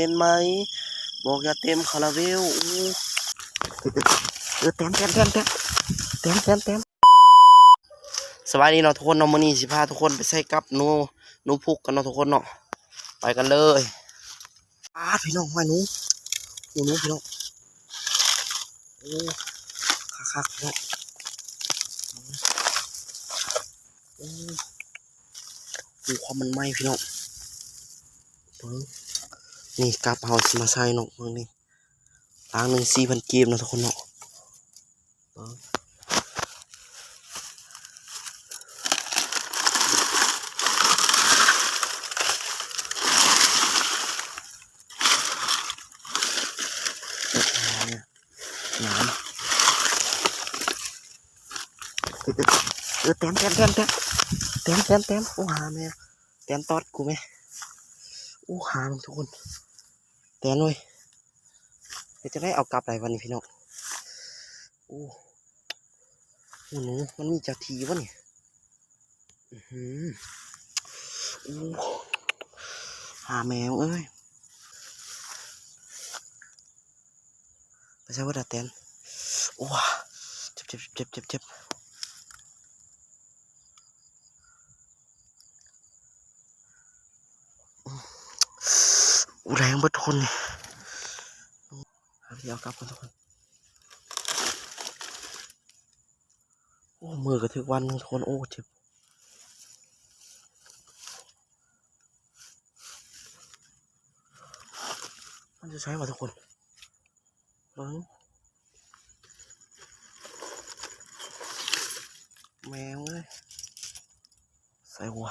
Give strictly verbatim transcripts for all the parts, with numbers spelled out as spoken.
เห็นไหม บอกอย่าเต็มคาราเบลอู้ เออ เต็ม เต็ม เต็ม เต็ม เต็ม เต็ม เต็ม สบายดีเนาะทุกคนเนาะ มื้อนี้สิพาทุกคนไปใส่กับหนู หนูพุกกันเนาะทุกคนเนาะ ไปกันเลย อ้า พี่น้อง มาหนู หนู หนู พี่น้อง โอ้ คักๆ พี่น้อง โอ้ ดูความมันไหม้พี่น้อง เบิ่ง นี่กับเฮาสิมาใส่เนาะ เบิ่งนี่ ถังหนึ่งสี่พันกีบเนาะทุกคนเนาะ เบิ่ง หนาม เออ เออ เออ แตน แตน แตน แตน แตน แตน แตน โอ้ หาแม่ แตนตอดกูแม่ โอ้ หามันทุกคน แตนเว้ย เดี๋ยวจะได้เอากลับได้วันนี้พี่น้อง โอ้ โอ้หนู มันมีเจ้าที่วะนี่ อื้อหือ โอ้ หาแมวเอ้ย ไปใช้ว่าดาแตน โอ้ เจ็บ เจ็บ เจ็บ เจ็บ เจ็บ อู้ แรงเบิดทุกคนนี่ เอาที่เอากลับกันทุกคน โอ้ มือกระทึกวันหนึ่งทุกคน โอ้ เจ็บ มันจะใช้วะทุกคน เบิ่ง แมวเอ้ย ใส่หัว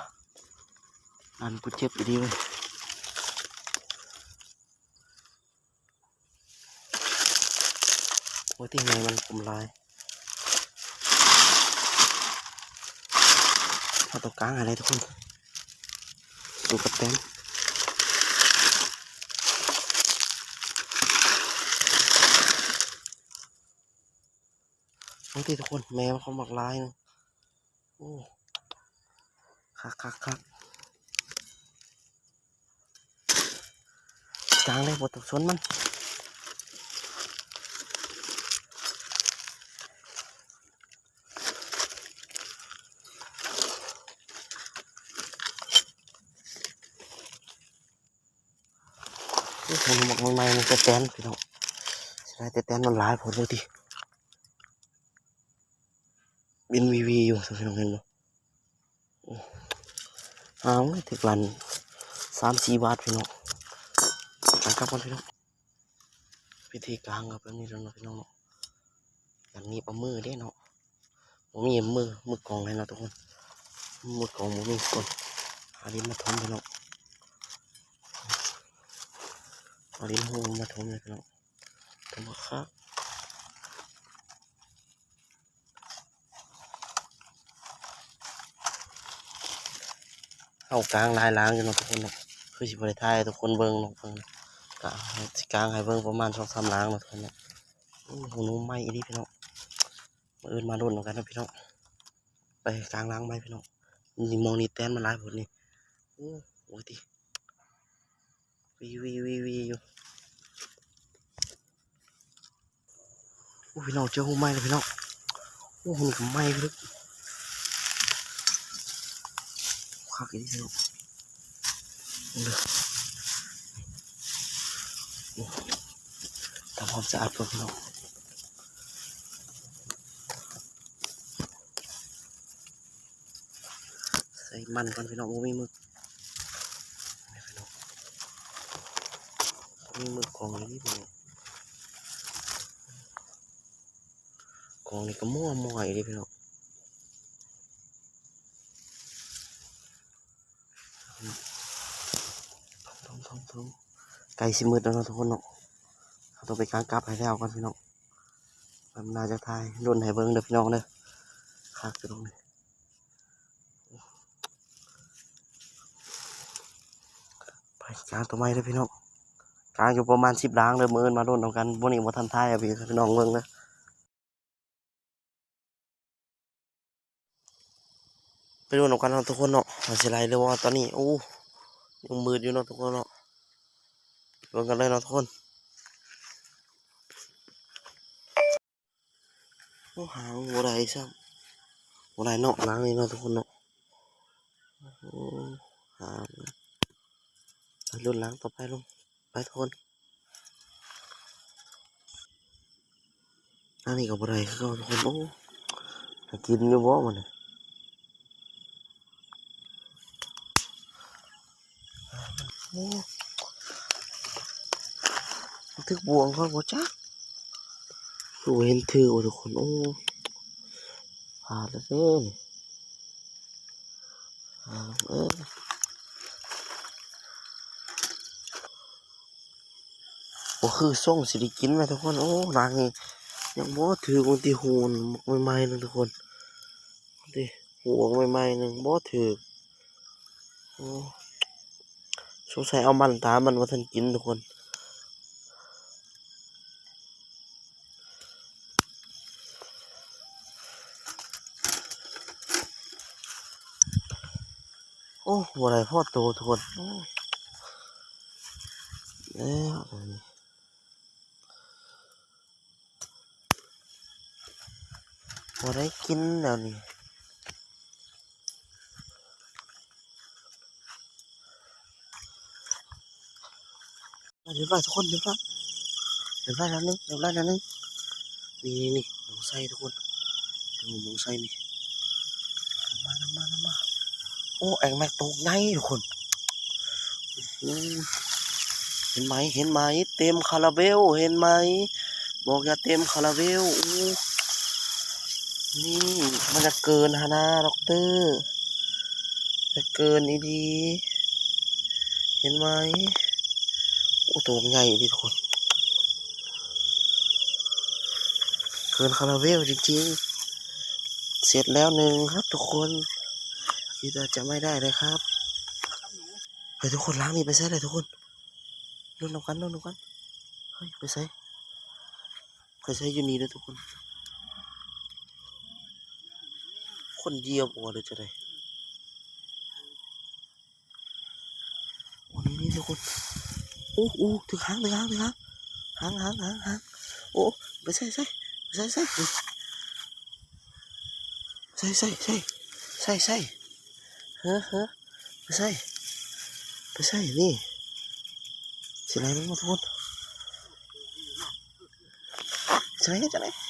อันกูเจ็บอยู่ดีเว้ย โอ้ย ที่ไงมันกลมลาย เอาตัวกลางอะไรทุกคน ดูกับแตน โอ้ย ที่ทุกคน แมวเขาหมักลายนะ โอ้ คักคักคัก กลางเลย บ่ต้องสนมัน โอ้โห หมวกใหม่ๆ มันจะแตนพี่น้อง ใช่ แต่แตนมันหลายโพดเลยติ บินวีวีอยู่ พี่น้องเห็นบ่ อ้าว ถืกลัน สามสี่บาทพี่น้อง กลับก่อนพี่น้อง วิธีกางก็แบบนี้แล้วเนาะพี่น้องเนาะ อย่างนี้ปลามือเด้เนาะ บ่มีมือ มือกองเลยเนาะทุกคน มือกองบ่มีทุกคน หาดินมาถมพี่น้อง หาดินโฮมมาถมเลยพี่น้อง ถมคัก เฮากางหลายหลังอยู่เนาะทุกคนเนาะ คือสิบ่ได้ถ่ายให้ทุกคนเบิ่งเนาะ เบิ่ง กะสิกางให้เบิ่งประมาณสองสามหลังเนาะทุกคนเนาะ โอ้โห หนูใหม่อีหลีพี่น้อง มื้ออื่นมาลุ้นนำกันเนาะพี่น้อง ไปกางหลังใหม่พี่น้อง นี่หม่องนี้แตนมันหลายโพดนี่ โอ้โห ติ วีวีวีวีอยู่ โอ้พี่น้อง เจอฮูใหม่แล้วพี่น้อง โอ้ นี่ก็ใหม่เลย คักอีกแล้ว เบิ่งเด้อ โอ้ ทำความสะอาดก่อนพี่น้อง ใส่มันก่อนพี่น้อง บ่มีหมึก นี่พี่น้อง มีหมึกกองอยู่นี่พี่น้อง กองนี่ก็มั่วๆ อยู่เด้พี่น้อง ถมๆๆ ใกล้สิมืดแล้วเนาะทุกคนเนาะ เฮาต้องไปกางกับให้แล้วก่อนพี่น้อง มันน่าจะถ่ายโดนให้เบิ่งเด้อพี่น้องเด้อ คักอยู่ตรงนี้ ไปกางตัวใหม่เด้อพี่น้อง กางอยู่ประมาณสิบหลังเด้อ มื้ออื่นมาโดนเอากัน บ่นี้บ่ทันถ่ายให้พี่น้องเบิ่งเด้อ ไปโดนเอากันเนาะทุกคนเนาะ ว่าสิไหลหรือว่าตอนนี้ โอ้ ยังมืดอยู่เนาะทุกคนเนาะ เบิ่งกันเลยเนาะทุกคน โอ้ หางบ่ได้ซ้ำ บ่ได้เนาะ หลังนี่เนาะทุกคนเนาะ โอ้ หาง ไปรุ่นหลังต่อไปลุง ไปทุกคน อันนี้ก็บ่ได้คือเก่าทุกคน โอ้ หากินอยู่บ่มื้อนี้ โอ้ ถืกบ่วงเขาบ่จัก คือบ่เห็นถืกว่าทุกคน โอ้ พลาดแล้วเด้อนี่ อ่า เออ บ่คือส่งสิได้กินไหมทุกคน โอ้ หลังนี่ยังบ่ถืก บางทีโหนใหม่ๆนึงทุกคน บางทีโหนใหม่ๆนึงบ่ถืก โอ้ สงสัยเอามันตามันบ่ทันกินทุกคน โอ้ บ่ได้พอโตทุกคน โอ้ แล้ว บ่ได้กินแล้วนี่ เดี๋ยวว่าทุกคน เดี๋ยวว่า เดี๋ยวว่าแล้วนึง เดี๋ยวว่าแล้วนึง นี่ นี่ นี่ มองไส้ทุกคน ดูมองไส้นี่ นำมา นำมา นำมา โอ้ แองแม็กตกไงทุกคน โอ้ เห็นไหม เห็นไหม เต็มคาราเบล เห็นไหม บอกอย่าเต็มคาราเบล โอ้ นี่ มันจะเกินฮานาด็อกเตอร์ จะเกินอีดี เห็นไหม โอ้ ตัวมันใหญ่ดิทุกคน เกินคาราเบลจริงๆ เสร็จแล้วหนึ่งครับทุกคน คิดว่าจะไม่ได้เลยครับ ไปทุกคน ล้างนี่ไปใส่เลยทุกคน ลุ้นนำกัน ลุ้นนำกัน เฮ้ย ไปใส่ ไปใส่อยู่นี่เด้อทุกคน คนเหยียบบ่หรือจะได โอ้ นี่ นี่ทุกคน โอ้ โอ้ ถืกหาง ถืกหาง ถืกหาง หาง หาง หาง หาง โอ้ ไปใส่ ใส่ ไปใส่ ใส่ ใส่ ใส่ ใส่ ใส่ ใส่ เฮ้อ เฮ้อ ไปใส่ ไปใส่ นี่ สิไหลลงมาทุกคน ใส่ ใส่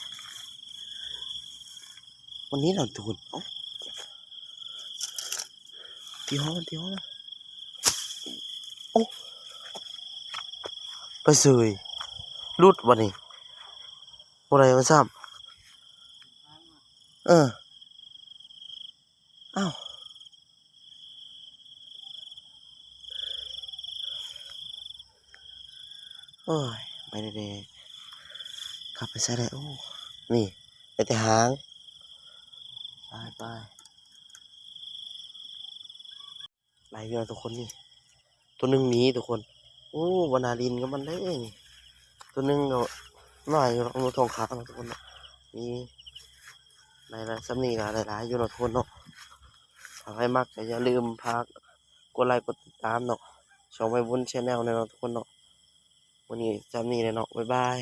วันนี้เราทุกคน เอ้า ตีห้องมัน ตีห้องมัน โอ้ ไปเสย หลุดบ่นี่ บ่ได้มาซ้ำ เออ อ้าว โอ้ย ไปเด้ๆ กลับไปใส่ได้ โอ้ นี่ ได้แต่หาง ไป ไป หลายอยู่นะทุกคนนี่ ตัวหนึ่งหนีทุกคน โอ้ บ่น่าเล่นกับมันเด้นี่ ตัวหนึ่งก็น้อยอยู่หรอก หนูทองขาวนะทุกคนเนาะ นี่ หลายๆ ส่ำนี้ก็หลายๆ อยู่เนาะทุกคนเนาะ ถ้าใครมักก็อย่าลืมฝากกดไลค์กดติดตามเนาะ ช่องใบบุญแชนแนลเนาะทุกคนเนาะ วันนี้ส่ำนี้เลยเนาะ บ๊ายบาย